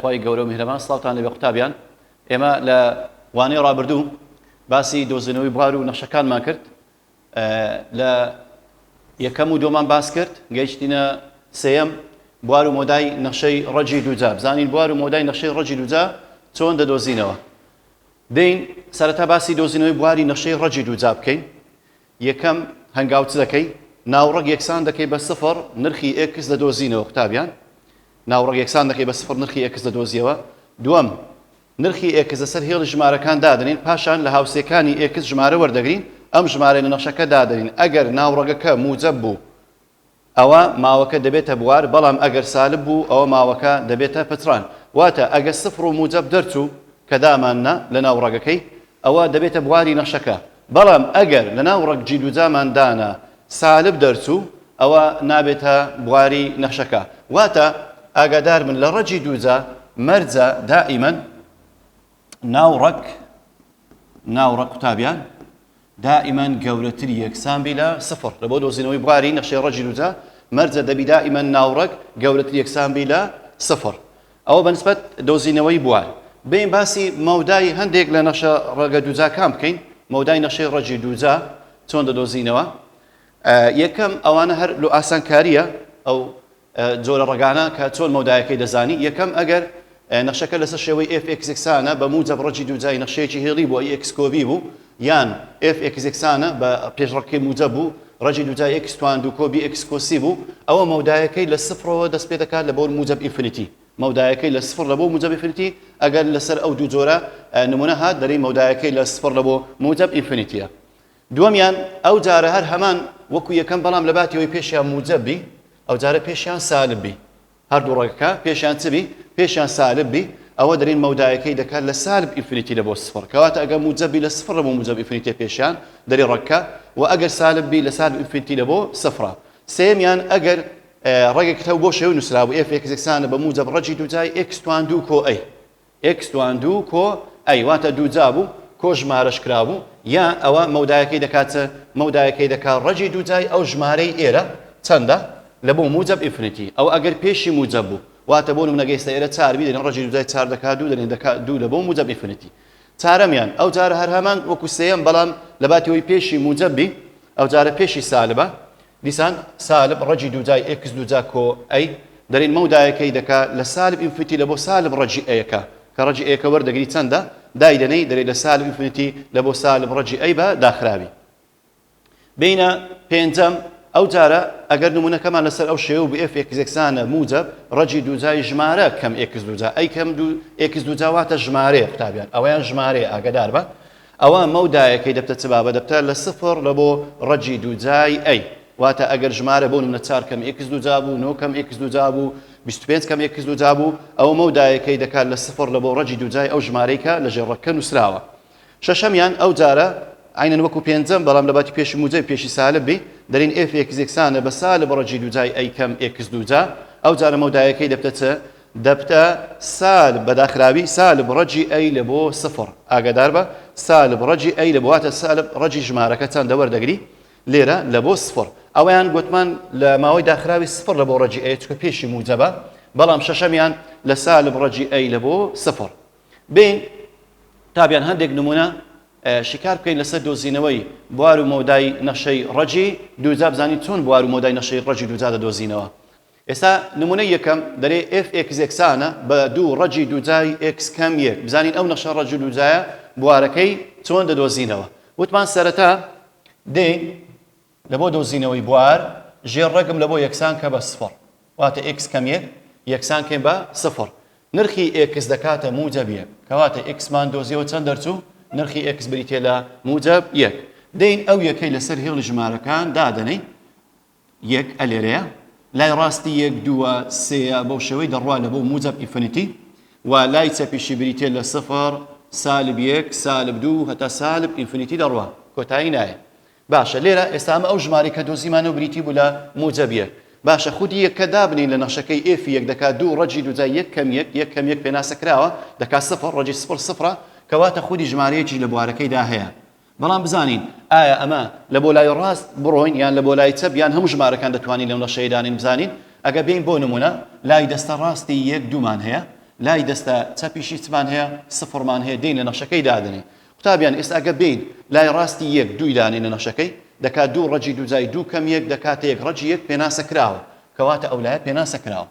خوای گەورە و میهرەبان سڵاوتان لێبێ قوتابیان ئێمە لە وانەی ڕابردوو باسی دۆزینەوەی بوار و نەخشەکانمان کرد لە یەکەم و دووەمان باس کرد گەیشتینە سێیەم بوار و مۆدای نەخشەی ڕەجی دووجا بزانین بوار و مۆدای نەخشەی ڕەجی دووجا چۆن دەدۆزینەوە دێین سەرەتا باسی دۆزینەوەی بواری نەخشەی ڕەجی دووجا بکەین یەکەم هەنگاو چ دەکەی؟ ناوڕەگ یەکسان دەکەی بە سفر نرخی x دەدۆزینەوە قوتابیان ناوڕەگ یەکسان دەکەی بە سفر نرخی x دەدۆزیەوە دووەم نرخی x لەسەر هێڵی ژمارەکان دادەنین پاشان لە هاوسێکانی x ژمارە وەردەگرین ئەم ژمارەی لە نەخشەکە دادەنین ئەگەر ناوڕەگەکە موجەب بوو ئەوە ماوەکە دەبێتە بوار، بەڵام ئەگەر سالب بوو ئەوە ماوەکە دەبێتە پچڕان. واتە ئەگەر سفر و موجەب دەرچوو کە دامان نا لە ناو ڕەگەکەی ئەوە دەبێتە بواری نەخشەکە، بەڵام ئەگەر لە ناو ڕەگ جی دووجامان دانا سالب دەرچوو ئەوە نابێتە بواری نەخشەکە. واتە ئاگادار بن لە ڕەگی دووجا مەرجە دائیمەن ناو ڕەگ ناو ڕەگ قوتابیان دائیمەن گەورەتری یەکسان بی لە سفر لە بۆ دۆزینەوەی بواری نەخشەی ڕەگی دووجا مەرجە دەبی دائیمەن ناوڕەگ گەورەتر یەکسان بی لە سفر ئەوە بەنسبەت دۆزینەوەی بوار بێین باسی مەودای هەندێک لە نەخشە ڕەگە دووجاکان بکەین مەودای نەخشەی ڕەگی دووجا چۆن دەدۆزینەوە یەکەم ئەوانە هەر لۆ ئاسانکاریە ئەو جۆرە ڕەگانە کە چۆن مەودایەکەی دەزانی، یەکەم ئەگەر نەخشەکە لەسەر شێوەی f x یەکسانە بە موجەب ڕەگی دووجای نەخشەیەکی هێڵی بوو a x کۆ b بوو یان f x یەکسانە بە پێشڕەگەکەی موجەب بوو ڕەگی دووجای x توان دوو کۆ b x کۆ c بوو ئەوە مەودایەکەی لە سفرەوە دەست پێ دەکات لە بۆ موجەب infinity مەودایەکەی لە سفر لە بۆ موجەب infinity ئەگەر لەسەر ئەو دوو جۆرە نمونە هات دەرێی مەودایەکەی لە سفر لە بۆ موجەب infinity ە. دووەمیان، ئەو جارە هەر هەمان وەکو یەکەم بەڵام لەباتی ئەوەی پێشیان موجەب بی ئەو جارە پێشیان سالب بی هەردوو ڕەگەکە پێشیان چ بی؟ پێشیان سالب بی ئەوە دەرین مەودایەکەی دەکات لە سالب infinity لە بۆ سفر کەواتە ئەگەر موجەب بی لە سفر لە بۆ موجەب infinity پێشیان دەری ڕەگکە و ئەگەر سالب بی لە سالب infinity لە بۆ سفرە سێیەمیان ئەگەر ڕەگێکت هەبوو بۆ شێوەی نووسرابوو f x یەکسانە بە موجەب ڕەگی دووجای x توان دوو کۆ a x توان دوو کۆ a واتە دووجا بوو کۆ ژمارەش کرابوو یا ئەوە مەودایەکەی دەکات چ مەودایەکەی دەکات ڕەگی دووجای ئەو ژمارەی ئێرە چەندە لە بۆ موجەب infinity ئەوە ئەگەر پێشی موجەب بوو واتە بۆ نمونە گەیستە ئێرە چار بی دەرێن ڕەگی دووجای چار دەکات دوو دەرێن دەکات دوو لە بۆ موجەب infinity چارەمیان ئەو جارە هەر هەمان وەکو سێیەم بەڵام لە باتی ئەوەی پێشی موجەب بی ئەو جارە پێشی سالبە دیسان سالب ڕەگی دووجای x دووجا کۆ a دەرین مەودایەکەی دەکا لە سالب infinity لە بۆ سالب ڕەگی a یەکە کە ڕەگی a یەکە وەردەگری چەندە دایدەنێی دەرێ لە سالب infinity لە بۆ سالب ڕەگی a بە داخراوی بینە پێنجەم ئەو جارە ئەگەر نمونەکەمان لەسەر ئەو شێوە بوو f x یەکسانە موجەب ڕەگی دووجای ژمارە کەم x دووجا a کەم دوو x دووجا واتە ژمارەیە قوتابیان ئەوەیان ژمارەیە ئاگدار بە ئەوا مەودایەکەی دەبتە چ بابە دەبتە لە سفر لە بۆ ڕەگی دووجای a واتە ئەگەر ژمارە بۆ نمونە چار کەم x دووجا بوو نۆ کەم x دووجا بوو 25 کەم x دووجا بوو ئەوە مەودایەکەی دەکات لە سفر لە بۆ ڕەگی دووجای ئەو ژمارەی کە لە ژێر ڕەگکە نووسراوە شەشەمیان ئەو جارە عەینەن وەکو پێنجەم بەڵام لە باتی پێشی موجەب پێشی سالب بی دەرین f x یەکسانە بە سالب ڕەگی دووجای a کەم x دووجا ئەو جارە مەودایەکەی دەبتە چ دەبتە سالب بە داخراوی سالب ڕەگی a لە بۆ سفر ئاگادار بە سالب ڕەگی a لە بۆ واتە سالب ڕەگی ژمارەکە چەندە وەردەگری لێرە لە بۆ سفر ئەوەیان گوتمان لە ماوەی داخراوی سفر لە بۆ ڕەگی a چکە پێشی موجەبە بەڵام شەشەمیان لە سالب ڕەگی a لە بۆ سفر بین تابیان هەندێک نمونە شیکار بکەین لەسەر دۆزینەوەی بوار و مەودای نەخشەی ڕەگی دووجا بزانین چۆن بوار و مەودای نەخشەی ڕەگی دووجا دەدۆزینەوە ئێستا نمونەی یەکەم دەرێ f x یەکسانە بە دوو ڕەگی دووجای x کەم یەک بزانین ئەو نەخشە ڕەگی دووجایە بوارەکەی چۆن دەدۆزینەوە وتمان سەرەتا دێین لە بۆ دۆزینەوەی بوار ژێر ڕەگم لە بۆ یەکسان کە بە سفر واتە x کەم یەک یەکسان کەین بە سفر نرخی x دەکاتە موجەب یەک کەواتە x مان دۆزیەوە چەند دەرچوو نرخی x بریتە لە موجەب یەک دێین ئەو یەکەی لەسەر هێڵی ژمارەکان دادەنێین یەک ە لێرەیە لای ڕاستی یەک دووە سێیە بەو شێوەی دەڕوا لە بۆ موجەب infinity و لای چەپیشی بریتیە لە سفر سالب یەک سالب دوو هەتا سالب infinity دەڕوا کۆتایی نایە باشە لێرە ئێستا ئەمە ئەو ژمارەی کە دۆزیمانەوە بریتی بوو لە موجەب یەک باشە خودی یەک کە دابنین لە نەخشەکەی f یەک دەکات دوو ڕەگی دووجای یەک کەم یەک یەک کەم یەک پێناسە کراوە دەکات سفر ڕەگی سفر سفرە کەواتە خودی ژمارەیەکیش لە بوارەکەیدا هەیە بەڵام بزانین ئایا ئەمە لە بۆ لای ڕاست بڕۆین یان لە بۆ لای چەپ یان هەموو ژمارەکان دەتوانین لەو نەخشەیە دانێین بزانین ئەگەر بێین بۆ نمونە لای دەستە ڕاستی یەک دوومان هەیە. لای دەستە چەپیشی چمان هەیە؟ سفرمان هەیە دێین لە نەخشەکەی دادەنێین. قوتابیان ئێستا ئەگە بێین لای ڕاستی یەک دووی دانێین لە نەخشەکەی دەکات دوو ڕەگی دووجای دوو کەم یەک دەکاتە یەک ڕەگی یەک پێناسە کراوە کەواتە ئەو لایە پێناسە کراوە.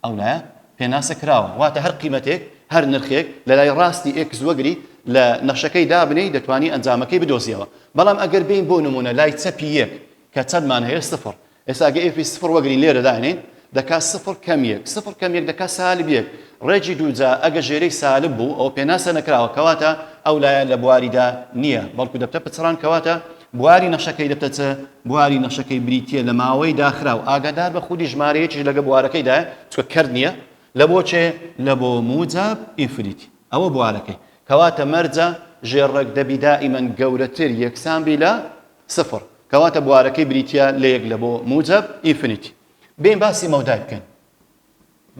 ئەو لایە پێناسە کراوە واتە هەر قیمەتێک هەر نرخێک لە لای ڕاستی x وەگری لە نەخشەکەی دابنێی دەتوانی ئەنجامەکەی بدۆزیەوە بەڵام ئەگەر بێین بۆ نمونە لای چەپی یەک کە چەندمان هەیە سفر ئێستا گە f ی سفر وەگرین لێرە دانێین دەکا سفر کەم یەک سفر کەم یەک دەکا سالب یەک ڕێجی دووجا ئەگە ژێرەی سالب بوو ئەوە پێناسە نەکراوە کەواتە ئەو لایە لە بواریدا نییە بەڵکو دەبتە پچڕان کەواتە بواری نەخشەکەی دەبتە چ؟ بواری نەخشەکەی بریتییە لە ماوەی داخراو، ئاگادار بە خودی ژمارەیەکیش لەگە بوارەکەیدایە چونکە کەرت نییە، لە بۆ چێ؟ لە بۆ موجەب infinity ئەوە بوارەکەی، کەواتە مەرجە ژێر ڕەگ دەبی دائیمەن گەورەتر یەکسان بی لە سفر، کەواتە بوارەکەی بریتییە لە یەک لە بۆ موجەب infinity. بێین باسی مەودای بکەین.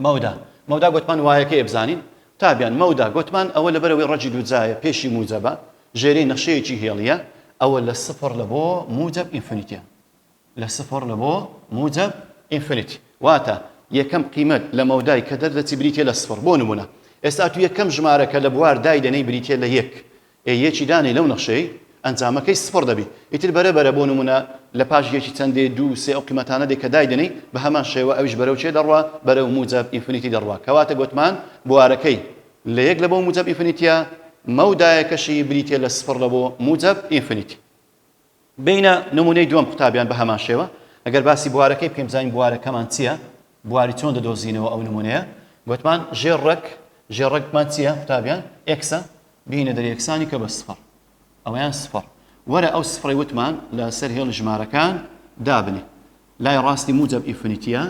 مەودا مەودا گۆتمان وایەکەیە بزانین تابیان مەودا گۆتمان ئەوە لەبەرەوەی ڕەگی دووجایە پێشی موجەبە ژێرەی نەخشەیەکی هێڵیە ئەوە لە سفر لە بۆ موجەب infinity ە لە سفر لە بۆ موجەب infinity واتە یەکەم قیمەت لە مەودای کە دەردەچی بریتە لە سفر بۆ نمونە ئێستا تو یەکەم ژمارە کە لە بوار دای دەنێی بریتە لە یەک ئێ یەکی دانێ لەو نەخشەی ئەنجامەکەی سفڕ دەبی ئیتر بەرە بەرە بۆ نمونە لە پاش یەکی چەند دێ دوو سێ ئەو قیمەتانە دێ کە دایدەنێی بە هەمان شێوە ئەویش بەرەو چێ دەڕوا بەرەو موجەب infinity دەڕوا کەواتە گۆتمان بوارەکەی لە یەک لە بۆ موجەب infinity ە مەودایەکەشی بریتیە لە سفڕ لە بۆ موجەب infinity. بێینە نمونەی دووەم قوتابیان بە هەمان شێوە ئەگەر باسی بوارەکەی بکەین بزانین بوارەکەمان چییە بواری چۆن دەدۆزینەوە ئەو نمونەیە گوتمان ژێر ڕەگ ژێر ڕەگمان چییە قوتابیان x ە بینە دەر یەکسانی کە بە سفر ئەویان سفر وەرە ئەو سفرەی وتمان لەسەر هێڵی ژمارەکان دابنێ لای ڕاستی موجب infinity ە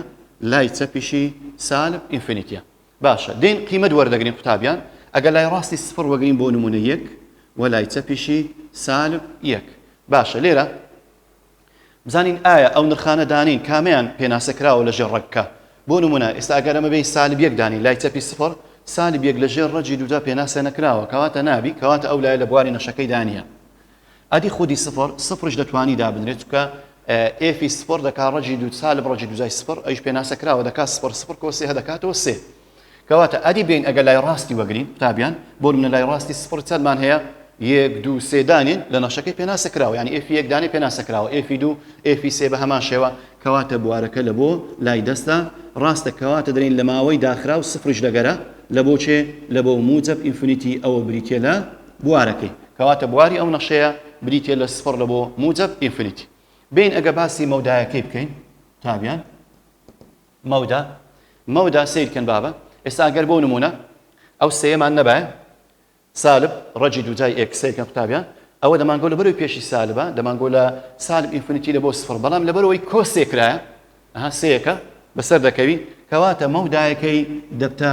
لای چەپیشی سالب infinity ە باشە دێین قیمەت وەردەگرین قوتابیان ئەگەر لای ڕاستی سفر وەگرین بۆ نمونە یەک و لای چەپیشی سالب یەک باشە لێرە بزانین ئایا ئەو نرخانە دانین کامیان پێناسە کراوە لە ژێر ڕەگکە بۆ نمونە ئێستا ئەگەر ئەمە بین سالب یەک دانین لای چەپی سفر سالب یەک لە ژێر ڕەگی دووجا پێناسە نەکراوە کەواتە نابی کەواتە ئەو لایە لە بواری نەخشەکەی دانیە ئەدی خودی سفر سفرش دەتوانی دابنرێت چونکە f ی سفر دەکا ڕەگی دوو سالب ڕەگی دووجای سفر ئەویش پێناسە کراوە دەکا سفر سفر کۆ سێ دەکاتەوە سێ کەواتە ئەدی بین ئەگەر لای ڕاستی وەگرین قوتابیان بۆ منە لای ڕاستی سفر چەندمان هەیە یەک دوو سێ دانین لە نەخشەکەی پێناسە کراوە یعنی f ی یەک دانێ پێناسە کراوە f ی دوو f ی سێ بە هەمان شێوە کەواتە بوارەکە لە بۆ لای دەستە ڕاستە کەواتە دەرین لە ماوەی داخراو سفریش لەگەرە لە بۆ چێ لە بۆ موجب infinity ئەوە بریتە لە بوارەکەی کەواتە بواری ئەو نەخشەیە بریتیە لە سفر لە بۆ موجەب infinity. بێین ئەگە باسی مەودایەکەی بکەین قوتابیان مەودا مەودا سەیرکەن بابە ئێستا ئەگەر بۆ نمونە ئەو سێیەمان نەبایە سالب ڕەگی دووجای x سەیرکەن قوتابیان ئەوە دەمانگۆ لە بەرەوەی پێشی سالبە دەمانگۆ لە سالب infinity لە بۆ سفر بەڵام لەبەرەوەی کۆ سێ کرایە ئەها سێیەکە بەسەر دەکەوی کەواتە مەودایەکەی دەبتە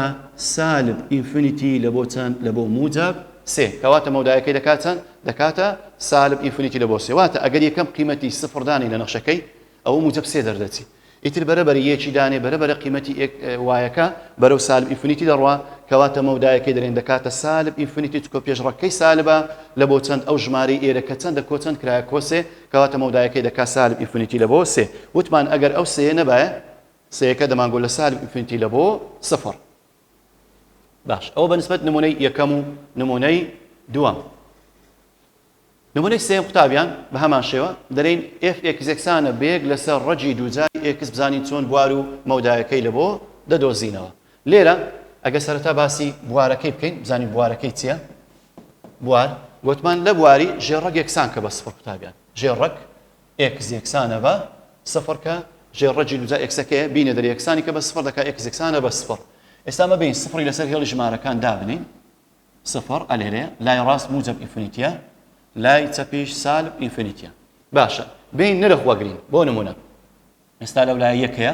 سالب infinity لە بۆ چەند لە بۆ موجەب سێ کەواتە مەودایەکەی دەکات چەند دەکاتە سالب infinity لە بۆ سێ واتە ئەگەر یەکەم قیمەتی سفر دانی لە نەخشەکەی ئەوە موجەب سێ دەردەچی ئیتر بەرە بەرە یەکی دانێ بەرە بەرە قیمەتی y ەکە بەرەو سالب infinity دەڕوا کەواتە مەودایەکەی دەرێن دەکاتە سالب infinity چکۆ پێشڕەکەی سالبە لە بۆ چەند ئەو ژمارەی ئێرە کە چەندە کۆ چەند کرایە کۆ سێ کەواتە مەودایەکەی دەکا سالب infinity لە بۆ سێ. وتمان ئەگەر ئەو سێیە نەبایە سێیەکە دەمانگۆ لە سالب infinity لە بۆ سفر. باش ئەوە بە نسبەت نمونەی یەکەم و نمونەی دووەم. نمونەی سێیەم قوتابیان بە هەمان شێوە دەرێین f x یەکسانە بە یەک لەسەر ڕەگی دووجای x بزانین چۆن بوار و مەودایەکەی لە بۆ دەدۆزینەوە. لێرە ئەگەر سەرەتا باسی بوارەکەی بکەین بزانین بوارەکەی چییە؟ بوار گۆتمان لە بواری ژێر ڕەگ یەکسان کە بە سفر قوتابیان ژێر ڕەگ x یەکسانە بە سفر کە ژێر ڕەگی دووجا x ەکەیە بینە دەر یەکسانی کە بە سفر دەکا x یەکسانە بە سفر ئێستا مە بین سفری لەسەر هێڵی ژمارەکان دابنین سفر ئەلێرەیە لای ڕاست موجب infinity ە لای چەپیش سالب infinity ە باشە بین نرخ وەگرین بۆ نمونە ئێستا لەولایە یەک هەیە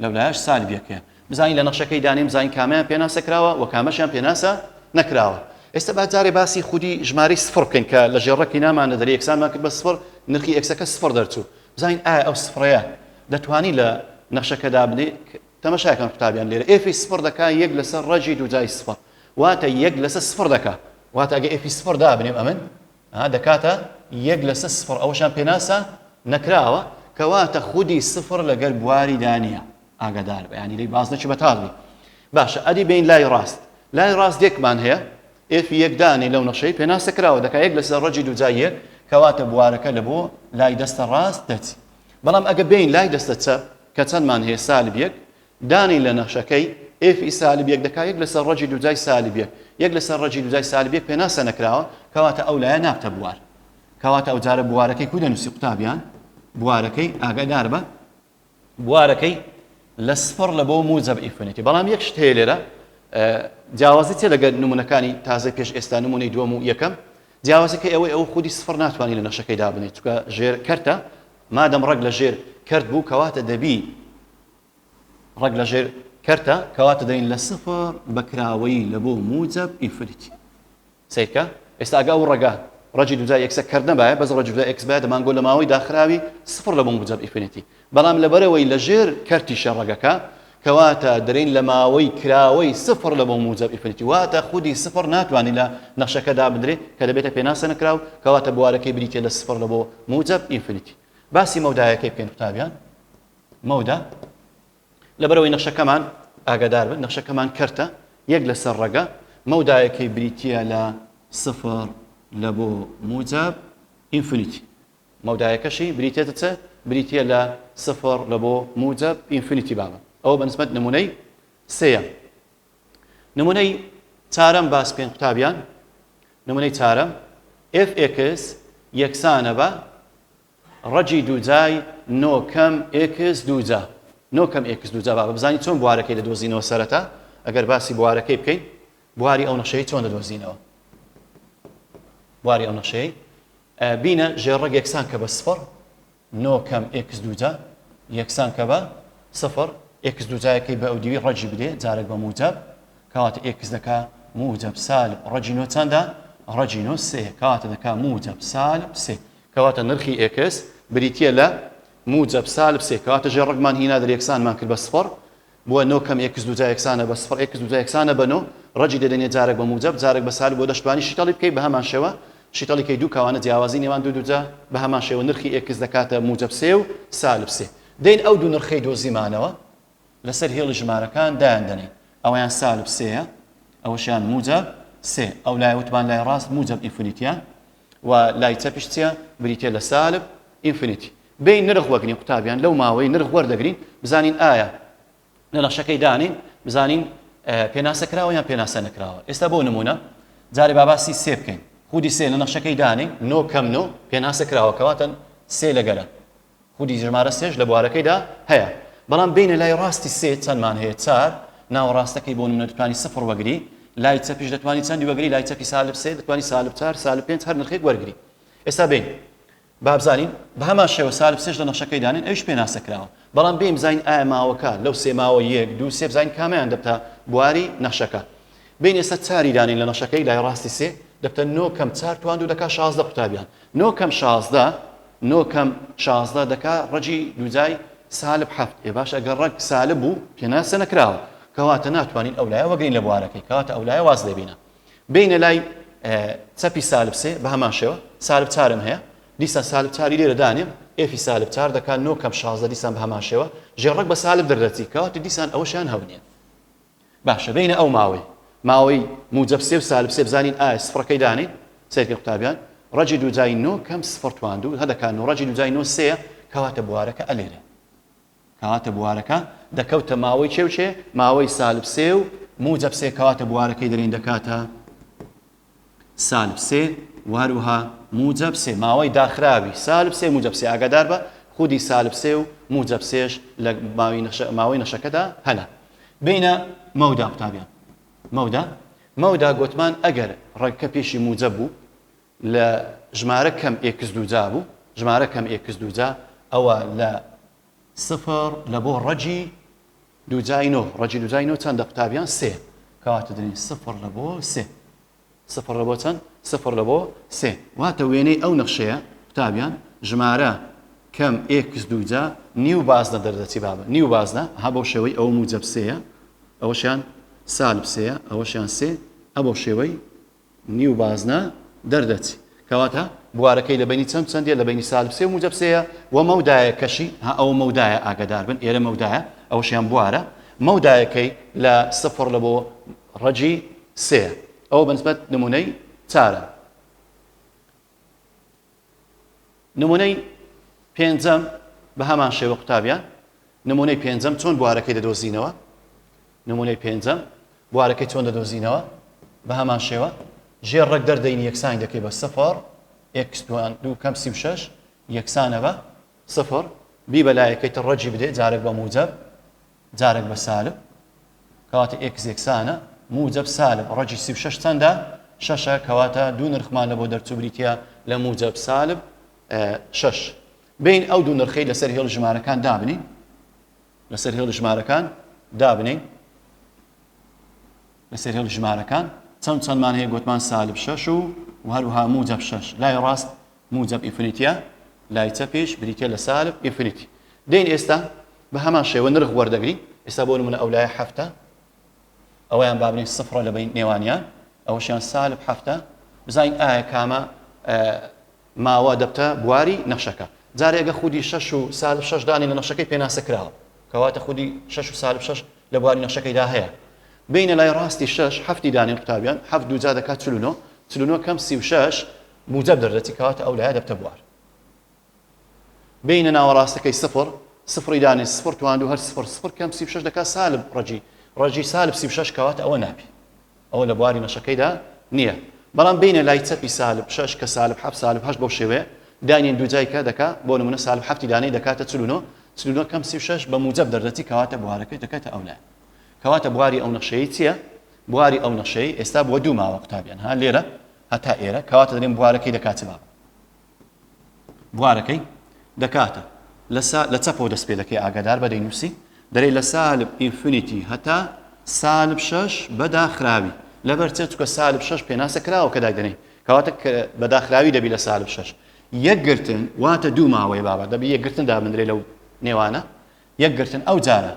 لەولایەش سالب یەک هەیە بزانین لە نەخشەکەی دانێن بزانین کامیان پێناسە کراوە و کامەشیان پێناسە نەکراوە ئێستا با جارێ باسی خودی ژمارەی سفر بکەین کە لە ژێڕەکی نامانە دەرێ یەکسانمان کرد بە سفر نرخی x ەکە سفر دەرچوو بزانین ئایا ئەو سفرەیە دەتوانی لە نەخشەکە دابنێ تەمەشاکەن قوتابیان لێرە f ی سفر دەکا یەک لەسەر ڕەگی دووجای سفر واتە یەک لەسەر سفر دەکا واتە ئەگە f ی سفر دابنێم ئەمن ها دەکاتە یەک لەسەر سفر ئەوەشان پێناسە نەکراوە کەواتە خودی سفر لەگەر بواری دانیە ئاگادار بە ینی لێی باز نەچی بەتاڵ بی. باشە ئەدی بێین لای ڕاست. لای ڕاست یەکمان هەیە، F ی یەک دانێ لەو نەخشەی پێناسە کراوە دەکا یەک لەسەر ڕەگی دووجای یەک، کەواتە بوارەکە لە بۆ لای دەستە ڕاست دەچی. بەڵام ئەگە بێین لای دەستە چەپ کە چەندمان هەیە سالب یەک، دانێین لە نەخشەکەی F ی سالب یەک دەکا یەک لەسەر ڕەگی دووجای سالب یەک. یەک لەسەر ڕەگی دووجای سالب یەک پێناسە نەکراوە، کەواتە ئەو لایە نابتە بوار. کەواتە ئەوجارە بوارەکەی کو دەنووسی قوتابیان؟ بوارەکەی ئاگاداربە بوارەکەی لە سفڕ لە بۆ موجەب infinity بەڵام یەک شت هەیە لێرە جیاوازی چیە لەگەر نمونەکانی تازەی پێش ئێستا نمونەی دووەم و یەکەم جیاوازەکەی ئەوەی ئەو خودی سفر ناتوانانی لە نەخشەکەی دابنێت چونکە ژێر کەرتە مادەم ڕەگ لە ژێر کەرت بوو کەواتە دەبی ڕەگ لە ژێر کەرتە کەواتە دەین لە سفر بەکراوەیی لە بۆ موجەب infinity سەیرکە ئێستا ئەگە ئەو ڕەگە ڕەگی دووجای x ە کەرت نەبایە بەس ڕەگی دووجای x بایە دەمانگۆ لە ماوەی داخراوی سفر لە بۆ موجەب infinity بەڵام لەبەرئەوەی لە ژێر کەرتیشە ڕەگەکە کەواتە دەرێین لە ماوەی کراوەی سفر لە بۆ موجەب infinity واتە خودی سفر ناتوانانی لە نەخشەکە دابدرێ کە دەبێتە پێناسە نەکراو کەواتە بوارەکەی بریتە لە سفر لە بۆ موجەب infinity باسی مەودایەکەی بکەین قوتابیان مەودا لەبەرئەوەی نەخشەکەمان، ئاگادار بن نەخشەکەمان کەرتە، یەک لەسەر ڕەگە، مەودایەکەی بریتییە لە سفر لە بۆ موجەب infinity. مەودایەکەشی بریتییە چ؟ بریتییە لە سفر لە بۆ موجەب infinity بابە. ئەوە بە نسبەت نمونەی سێیەم. نمونەی چارەم باس بکەین قوتابیان. نمونەی چارەم fx یەکسانە بە ڕەگی دووجای نۆ کەم x دووجا نۆ کەم x دووجا بابە بزانین چۆن بوارەکەی دەدۆزینەوە سەرەتا ئەگەر باسی بوارەکەی بکەین بواری ئەو نەخشەی چۆن دەدۆزینەوە بواری ئەو نەخشەی بینە ژێر ڕەگ یەکسان کە بە سفر نۆ کەم x دووجا یەکسان کە بە سفر x دووجایەکەی بە ئەودیوی ڕەگی بدێ جارێک بە موجەب کەواتە x دەکا موجەب سالب ڕەگی نۆ چەندە ڕەگی نۆ سێ کەواتە دەکا موجەب سالب سێ کەواتە نرخی x بریتییە لە موجەب سالب سێ کەواتە ژێر ڕەگمان هینا دەر یەکسانمان کرد بە سفر بووە نۆ کەم x دووجا یەکسانە بە سفر x دووجا یەکسانە بە نۆ ڕەگی دەدەینێ جارێک بە موجەب جارێک بە سالب بۆ دەشتوانی شیتەڵی بکەی بە هەمان شێوە شیتەڵی کەی دوو کەوانە جیاوازی نێوان دوو دووجا بە هەمان شێوە نرخی x دەکاتە موجەب سێ و سالب سێ دێین ئەو دوو نرخەی دۆزیمانەوە لەسەر هێڵی ژمارەکان دایان دەنێین ئەوەیان سالب سێیە ئەوەشیان موجەب سێ ئەو لای وتمان لای ڕاست موجەب infinity ە و لای چەپیش چیە بریتە لە سالب infinity بێین نرخ وەگرین قوتابیان لەو ماوەی نرخ وەردەگرین بزانین ئایا لە نەخشەکەی دانین بزانین پێناسە کراوە یان پێناسە نەکراوە ئێستا بۆ نمونە جارێ با باسی سێ بکەین خودی سێ لە نەخشەکەی دانین نۆ کەم نۆ پێناسە کراوە کەواتە سێ لەگەرە خودی ژمارە سێش لە بوارەکەیدا هەیە بەڵام بینە لای ڕاستی سێ چەندمان هەیە چار ناوەڕاستەکەی بۆ نمونە دەتوانی سفر وەگری لای چەپیش دەتوانی چەندی وەگری لای چەپی سالب سێ دەتوانی سالب چار سالب پێنج هەر نرخێک وەرگری ئێستا بین با بزانین بە هەمان شێوە سالب سێش لە نەخشەکەی دانێن ئەویش پێناسە کراوە بەڵام بێین بزانین ئایا ماوەکە لەو سێ ماوە یەک دوو سێ بزانین کامیان دەبتە بواری نەخشەکە بین ئێستا چاری دانین لە نەخشەکەی لای ڕاستی سێ دەبتە نۆ کەم چار توان دوو دەکا 16 قوتابیان نۆ کەم 16 نۆ کەم 16 دەکا ڕەگی دووجای سالب حەفت ئێ باش ئەگەر ڕەگ سالب بوو پێناسە نەکراوە کەواتە ناتوانین ئەو لایە وەگرین لە بوارەکەی کەواتە ئەو لایە واز لێبینە بێینە لای چەپی سالب سێ بە هەمان شێوە سالب چارم هەیە دیسان سالب چاری لێرە دانێم F ی سالب چار دەکات نۆ کەم 16 دیسان بە هەمان شێوە ژێڕەک بە سالب دەردەچی کەواتە دیسان ئەوەشیان هەو نییە باشە بینە ئەو ماوەی ماوەی موجب سێ و سالب سێ بزانین ئایا سفرەکەی دانێن سەیرکەن قوتابیان ڕەگی دووجای نۆ کەم سفر تواندوو هەدەکان و ڕەگی دووجای نۆ سێیە کەواتە بوارەکە ئەلێرە کەواتە بوارەکە دەکەوتە ماوەی چێ و چێ؟ ماوەی سالب سێ و موجەب سێ کەواتە بوارەکەی دەرێین دەکاتە سالب سێ و هەروها موجەب سێ ماوەی داخراوی سالب سێ موجەب سێ ئاگادار بە خودی سالب سێ و موجەب سێش لە ماوەی نەخشەکەدا هەنە بینە مەودا قوتابیان مەودا مەودا گوتمان ئەگەر ڕەگەکە پێشی موجەب بوو لە ژمارە کەم x دووجا بوو، ژمارە کەم x دووجا ئەوە لە سفر لە بۆ ڕەگی دووجای نۆ، ڕەگی دووجای نۆ چەندە قوتابیان؟ سێ، کەواتە دەنێین سفر لە بۆ سێ، سفر لە بۆ چەند؟ سفر لە بۆ سێ، واتە وێنەی ئەو نەخشەیە قوتابیان ژمارە کەم x دووجا نیو بازنە دەردەچی بابە نیو بازنە ها بەو شێوەی ئەوە موجەب سێیە ئەوەشیان سالب سێیە ئەوەشیان سێ ئە بەو شێوەی نیو بازنە دەردەچی. کەواتە بوارەکەی لە بەینی چەند چەندیە؟ لە بەینی سالب سێ و موجەب سێیە و مەودایەکەشی، ها ئەوە مەودایە ئاگەدار بن ئێرە مەودایە ئەوەشیان بوارە. مەودایەکەی لە سفر لە بۆ ڕەگی سێ. ئەوە بەنسبەت نمونەی چارە. نمونەی پێنجەم بە هەمان شێوە قوتابیان نمونەی پێنجەم چۆن بوارەکەی دەدۆزینەوە نمونەی پێنجەم بوارەکەی چۆن دەدۆزینەوە بە هەمان شێوە ژێر ڕەگ دەردەینی یەکسانی دەکەی بە سفر ئێکس دوان دوو کەم 36 یەکسانە بە سفر بی بە لایەکەی تر ڕەگی بدێ جارێک بە موجەب جارێک بە سالب کەواتە ئێکس یەکسانە موجەب سالب ڕەگی 36 چەندە شەشە کەواتە دوو نرخمان لە بۆ دەرچوو بریتە لە موجەب سالب شەش بین ئەو دوو نرخەی لەسەر هێڵ ژمارەکان دابنین لەسەر هێڵی ژمارەکان دابنین لەسەر هێڵی ژمارەکان چەند چەندمان هەیە گوتمان سالب شەش و و هەروها موجب شەش لای ڕاست موجب ئینفینیتیە لای چەپیش بریتە لە سالب ئینفینیتی دێین ئێستا بە هەمان شێوە نرخ وەردەگرین ئێستا بۆ نمونە ئەو لایە هەفتە ئەویان بابنین سفرە لە بین نێوانیان ئەوەشیان سالب هەفتە بزانین ئایا کامە ماوە دەبتە بواری نەخشەکە. جارێ ئەگە خودی شەش و سالب شەش دانێین لە نەخشەکەی پێناسە کراوە. کەواتە خودی شەش و سالب شەش لە بواری نەخشەکەیدا هەیە. بێینە لای ڕاستی شەش، حەفتی دانێین قوتابیان، حەفت دووجا دەکات 49، 49 کەم 36 موجەب دەردەچی کەواتە ئەو لایە دەبتە بوار. بێینە ناوەڕاستەکەی سفر، سفری دانێین سفر تواندوو هەر سفر، سفر کەم 36 دەکات سالب ڕەگی، ڕەگی سالب 36 کەواتە ئەوە نابی. ئەوە لە بواری نەخشەکەیدا نییە. بەڵام بێینە لای چەپی سالب شەش کە سالب حەفت سالب هەشت بەو شێوەیە دانێین دووجای کە دەکا بۆ نمونە سالب حەفتی دانێی دەکاتە 49 49 کەم 36 بە موجەب دەردەچی کەواتە بوارەکەی دەکاتە ئەو لایە. کەواتە بواری ئەو نەخشەیەی چییە؟ بواری ئەو نەخشەیەی ئێستا بووە دوو ماوە قوتابیان ها لێرە هەتا ئێرە کەواتە دەلێن بوارەکەی دەکات چ بابە؟ بوارەکەی دەکاتە لە سا لە چەپەوە دەست پێ دەکەی ئاگادار بە دەینووسی دەرێ لە سالب ئینفینیتی هەتا سالب شەش بە داخراوی لەبەر چێ چکە سالب شەش پێناسە کراوە کە دایدەنێی کەواتە بە داخراوی دەبی لە سالب شەش یەکگرتن واتە دوو ماوەیە بابە دەبی یەکگرتن دابندرێ لەو نێوانە یەک گرتن ئەو جارە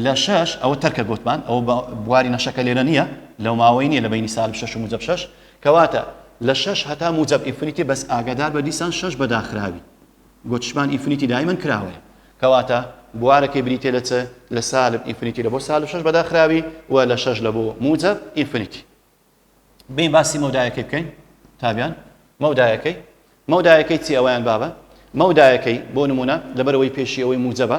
لە شەش ئەوە تەرکە گۆتمان ئەوە بواری نەخشەکە لێرە نییە لەو ماوەی نییە لە بەینی سالب شەش و موجەب شەش کەواتە لە شەش هەتا موجەب ئینفینیتی بەس ئاگادار بە دیسان شەش بە داخراوی گۆتشمان ئینفینیتی دایمەن کراوەیە کەواتە بوارەکەی بریتە لە چ لە سالب ئینفینیتی لە بۆ سالب شەش بە داخراوی و لە شەش لە بۆ موجەب ئینفینیتی بێین باسی مەودایەکەی بکەین تابیان مەودایەکەی مەودایەکەی چی ئەویان بابە مەودایەکەی بۆ نمونە لەبەرەوەی پێشی ئەوەی موجەبە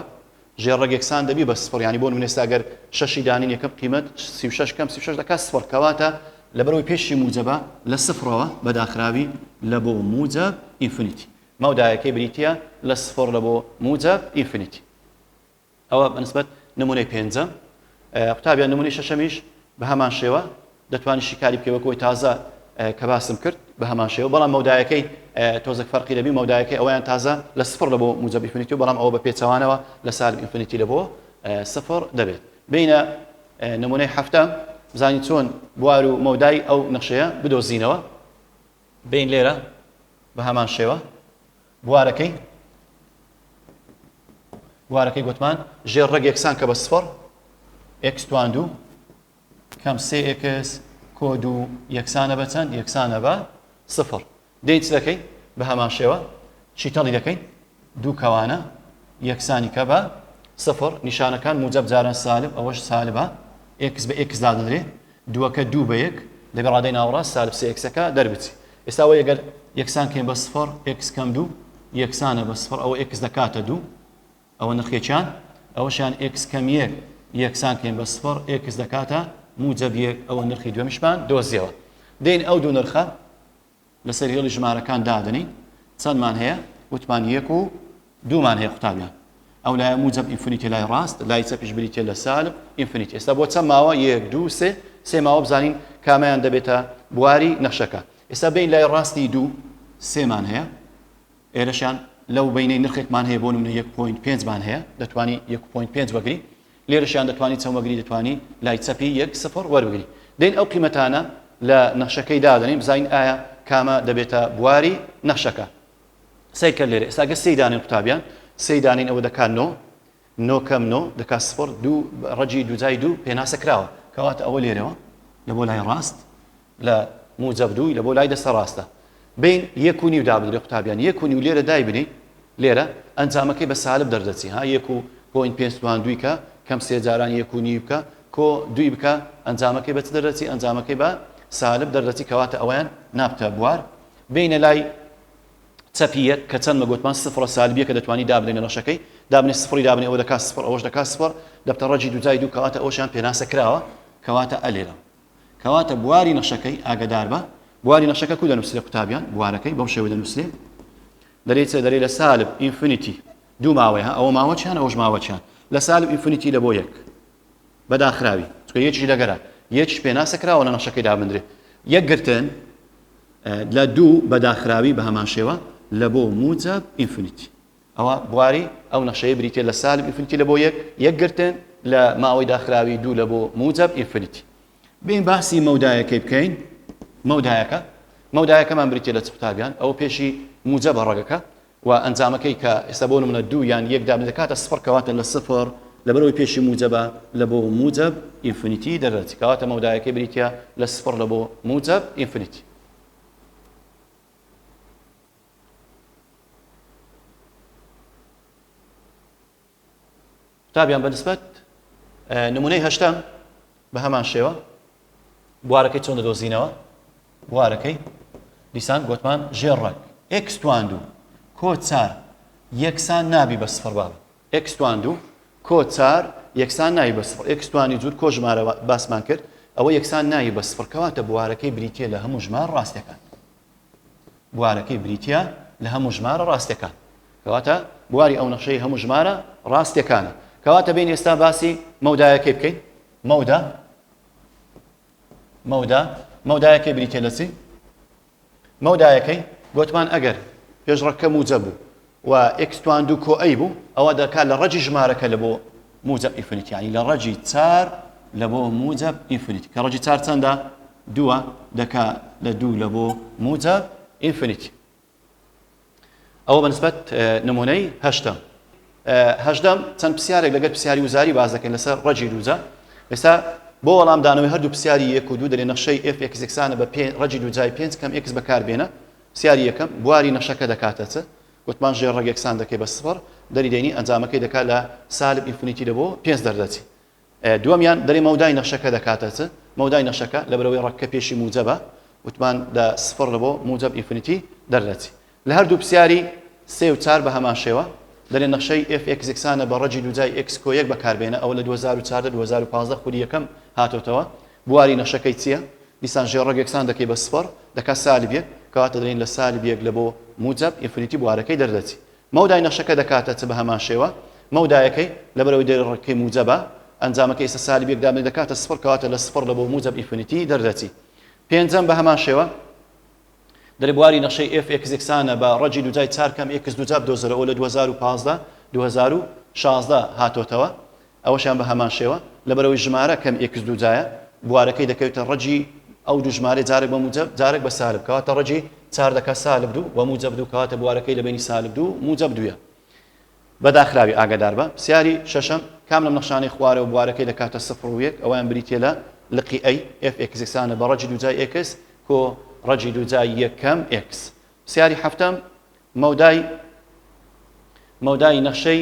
ژێر ڕەگ یەکسان دەبی بە سفر ینی بۆ نمونە ئێستا گەر شەشی دانین یەکەم قیمەت 36 کەم 36 دەکات سفر کەواتە لەبەرەوەی پێشی موجەبە لە سفرەوە بە داخراوی لە بۆ موجەب ئینفینیتی مەودایەکەی بریتە لە سفر لە بۆ موجەب ئینفینیتی ئەوە بەنسبەت نمونەی پێنجەم. قوتابیان نمونەی شەشەمیش بە هەمان شێوە دەتوانی شیکاری بکەی وەک ئەوەی تازە کە باسم کرد بە هەمان شێوە بەڵام مەودایەکەی تۆزێک فەرقی دەبی مەودایەکەی ئەویان تازە لە سفر لە بۆ موجب ئینفینیتی و بەڵام ئەوە بە پێچەوانەوە لە سالب ئینفینیتی لە بۆ سفر دەبێت بینە نمونەی هەفتەم بزانین چۆن بوار و مەودای ئەو نەخشەیە بدۆزینەوە بین لێرە بە هەمان شێوە بوارەکەی بوارەکەی گوتمان ژێر ڕەگ یەکسان کە بە سفر ئێکس توان دوو کەم سێ ئێکس کۆ دوو یەکسانە بە چەند یەکسانە بە سفر دێین چ دەکەین بە هەمان شێوە شیتەڵی دەکەین دوو کەوانە یەکسانی کە بە سفر نیشانەکان موجب جاران سالب ئەوەش سالبە ئێکس بە ئێکس دادەدرێ دووەکە دوو بە یەک دەبێ ڕادەی ناوەڕاست سالب سێ ئێکسەکە دەربچی ئێستا ئەوە ئەگەر یەکسان کەین بە سفر ئێکس کەم دوو یەکسانە بە سفر ئەوە ئێکس دەکاتە دوو ئەوە نرخێکیان ئەوەشیان ئێکس کەم یەک یەکسان کەین بە سفر ئێکس دەکاتە موجەب یەک ئەوە نرخی دووەمیشمان دۆزیەوە دێین ئەو دوو نرخە لەسەر هێڵی ژمارەکان دادەنێین چەندمان هەیە وتمان یەک و دوومان هەیە قوتابیان ئەو لایە موجب ئینفینیتی لای ڕاست لای چەپیش بریتە لە سالب ئینفینیتی ئێستا بۆ چەند ماوە یەک دوو سێ سێ ماوە بزانین کامیان دەبێتە بواری نەخشەکە ئێستا بین لای ڕاستی دوو سێمان هەیە ئێرەشیان لەو بینەی نرخێکمان هەیە بۆ نمونە یەک point پێنجمان هەیە دەتوانی یەک point پێنج وەگری لێرەشیان دەتوانی چەند وەگری دەتوانی لای چەپی یەک سفر وەربگری دێین ئەو قیمەتانە لە نەخشەکەی دادەنین بزانین ئایا کامە دەبێتە بواری نەخشەکە سەیرکە لێرە ئێستا گەر سێی دانێن قوتابیان سێی دانین ئەوە دەکات نۆ نۆ کەم نۆ دەکات سفر دوو ڕەگی دووجای دوو پێناسە کراوە کەواتە ئەوە لێرەوە لە بۆ لای ڕاست لە موجەب دووی لە بۆ لای دەستە ڕاستە بین یەک و نیو دابدرێ قوتابیان یەک و نیو لێرە دایبنی لێرە ئەنجامەکەی بە سالب دەردەچی ها یەک و point پێنج توان دووی کە. کەم سێ جاران یەک و نیوی بکە کۆ دووی بکە ئەنجامەکەی بە چ دەردەچی ئەنجامەکەی بە سالب دەردەچی کەواتە ئەوەیان نابتە بوار بینە لای چەپی یەک کە چەند مەگوتمان سفرە سالب یەکە دەتوانی دابنێ لە نەخشەکەی دابنێ سفری دابنێ ئەوە دەکات سفر ئەوەش دەکات سفر دەبتە ڕەجی دووجای دوو کەواتە ئەوشیان پێناسە کراوە کەواتە ئەلێرە کەواتە بواری نەخشەکەی ئاگدار بە بواری نەخشەکە کو دەنووسرێ قوتابیان بوارەکەی بەم شێوە دەنووسرێ دەرێ چ دەرێ لە سالب infinity دوو ماوەیە ها ئەوە ماوە چیان ئەوەش ماوە چیان لە سالب infinity لە بۆ یەک بە داخراوی چونکە یەکیش لەگەرە یەکیش پێناسە کراوە لە نەخشەکەی دابندرێ یەک گرتن لە دوو بە داخراوی بە هەمان شێوە لە بۆ موجب infinity ئەوە بواری ئەو نەخشەیە بریتە لە سالب infinity لە بۆ یەک یەک گرتن لە ماوەی داخراوی دوو لە بۆ موجب infinity بێین باسی مەودایەکەی بکەین مەودایەکە مەودایەکەمان بریتە لە چ قوتابیان ئەوە پێشی موجەبە ڕەگەکە و ئەنجامەکەی کە ئێستا بۆ نمونە دوو یان یەک دابنێ دەکاتە سفر کەواتە لە سفر لەبەرئەوەی پێشی موجەبە لە بۆ موجەب infinity دەردەچی کەواتە مەودایەکەی بریتیە لە سفر لە بۆ موجەب infinity. قوتابیان بە نسبەت نمونەی هەشتەم بە هەمان شێوە بوارەکەی چۆن دەدۆزینەوە بوارەکەی دیسان گوتمان ژێر ڕەگ ئێکس توان دوو کۆ چار یەکسان نابی بە سفر بابە ئێکس توان دوو کۆ چار یەکسان نابی بە سفر ئێکس توانی جوور کۆ ژمارە باسمان کرد ئەوە یەکسان نابی بە سفر کەواتە بوارەکەی بریتە لە هەموو ژمار ڕاستەکان بوارەکەی بریتیە لە هەموو ژمارە ڕاستەکان کەواتە بواری ئەو نەخشەی هەموو ژمارە ڕاستەکانە کەواتە بین ئێستا باسی مەودایەکەی بکەین مەودا مەودا مەودایەکەی بریتە لە چی مەودایەکەی گوتمان ئەگەر پێشڕەکە موجە بوو و ئێکس توان دوو کۆ ئەی بوو ئەوە دەکات لە ڕەجی ژمارەکە لە بۆ موجب infinity یانی لە ڕەجی چار لە بۆ موجب infinity کە ڕەجی چار چەندە دووە دەکا لە دوو لە بۆ موجب infinity ئەوە بەنسبەت نمونەی هەشتەم هەژدەم چەند پرسیارێک لەگەر پرسیاری وزاری باز دەکەین لەسەر ڕەجی دووجا ئێستا بۆ وەڵامدانەوەی هەردوو پرسیاری یەک و دوو دەرێ نەخشەی ئێف ئێکس یەکسانە بە پێ ڕەجی دووجای پێنج کەم ئێکس بەکاربێنە پرسیاری یەکەم، بواری نەخشەکە دەکاتە چ؟ گوتمان ژێر ڕەگ یەکسان دەکەی بە سفر، دەری دێنی ئەنجامەکەی دەکات لە سالب infinity لە بۆ پێنج دەردەچی. دووەمیان دەرێ مەودای نەخشەکە دەکاتە چ؟ مەودای نەخشەکە لەبەرئەوەی ڕەگکە پێشی موجەبە، وتمان لە سفر لە بۆ موجەب infinity دەردەچی. لە هەردوو پرسیاری سێ و چار بە هەمان شێوە، دەرێ نەخشەی ئێف ئێکس یەکسانە بە ڕەگی دووجای ئێکس کۆ یەک بەکاربێنە، ئەوە لە 2014 2015 خولی یەکەم هاتۆتەوە، بواری نەخشەکەی چییە؟ دیسان ژێر ڕەگ یەکسان دەکەی بە سفر دەکات سالب یەک، کەواتە دەلێین لە سالب یەک لە بۆ موجەب infinity بوارەکەی دەردەچی. مەودای نەخشەکە دەکاتە چ بە هەمان شێوە مەودایەکەی لەبەرئەوەی دەر ڕەگەکەی موجەبە ئەنجامەکەی ئێستا سالب یەک دابنێ دەکاتە سفر کەواتە لە سفر لە بۆ موجەب infinity دەردەچی. پێنجەم بە هەمان شێوە دەرێ بواری نەخشەی ئێف ئێکس یەکسانە بە ڕەگی دووجای چار کەم ئێکس دووجا بدۆزەرەوە لە 2015 2016 هاتۆتەوە ئەوەشیان بە هەمان شێوە، لەبەرئەوەی ژمارە کەم ئێکس دووجایە، بوارەکەی دەکەوێتە ڕەگی ئەو دوو ژمارەی جارێک بە موجەب جارێک بە سالب، کەواتە ڕەگی چار دەکات سالب دوو و موجەب دوو، کەواتە بوارەکەی لە بەینی سالب دوو و موجەب دوویە. بە داخراوی ئاگادار بە. پرسیاری شەشەم، کام لەم نەخشانەی خوارەوە بوارەکەی دەکاتە سفر و یەک، ئەوەیان بریتییە لە لقی ئەی، ئێف ئێکس یەکسانە بە ڕەگی دووجای ئێکس کۆ ڕەگی دووجای یەک کەم ئێکس. پرسیاری حەفتەم، مەودای مەودای نەخشەی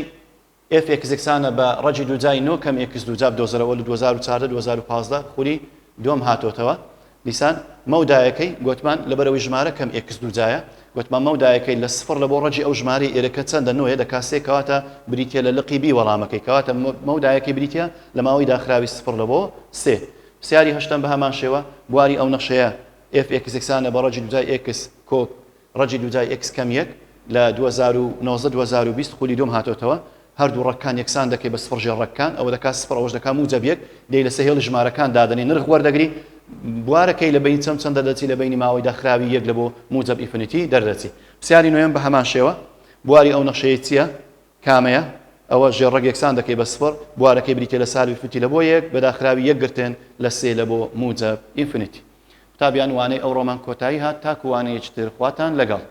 ئێف ئێکس یەکسانە بە ڕەگی دووجای نۆ کەم ئێکس دووجا بدۆزەرەوە لە 2014 2015 خولی دووەم هاتۆتەوە دیسان مەودایەکەی گۆتمان لەبەرەوەی ژمارە کەم ئێکس دووجایە گۆتمان مەودایەکەی لە سفر لە بۆ ڕەگی ئەو ژمارەی ئێرەکە چەندە نۆیە دەکا سێ کەواتە بریتیە لە لقی بی وەڵامەکەی کەواتە مەودایەکەی بریتیە لە ماوەی داخراوی سفر لە بۆ سێ پرسیاری هەشتەم بە هەمان شێوە بواری ئەو نەخشەیە ئێف ئێکس یەکسانە بە ڕەگی دووجای ئێکس کۆ ڕەگی دووجای ئێکس کەم یەک لە 2019 2020 خولی دووەم هاتۆتەوە هەردوو ڕەگکان یەکسان دەکەی بە سفر ژێر ڕەگکان ئەوە دەکات سفر ئەوەش دەکات موجەب یەک دێی لەسەر هێڵی ژمارەکان دادەنێی نرخ وەردەگری بوارەکەی لە بەینی چەند چەند دەردەچی لە بەینی ماوەی داخراوی یەک لە بۆ موجەب infinity دەردەچی پرسیاری نۆیەم بە هەمان شێوە بواری ئەو نەخشەیە چییە کامەیە ئەوە ژێر ڕەگ یەکسان دەکەی بە سفر بوارەکەی بریتیە لە سالب infinity لە بۆ یەک بە داخراوی یەک گرتن لە سێ لە بۆ موجەب infinity قوتابیان وانەی ئەوڕۆمان کۆتایی هات تاکو وانەیەکی تر خواتان لەگەڵ.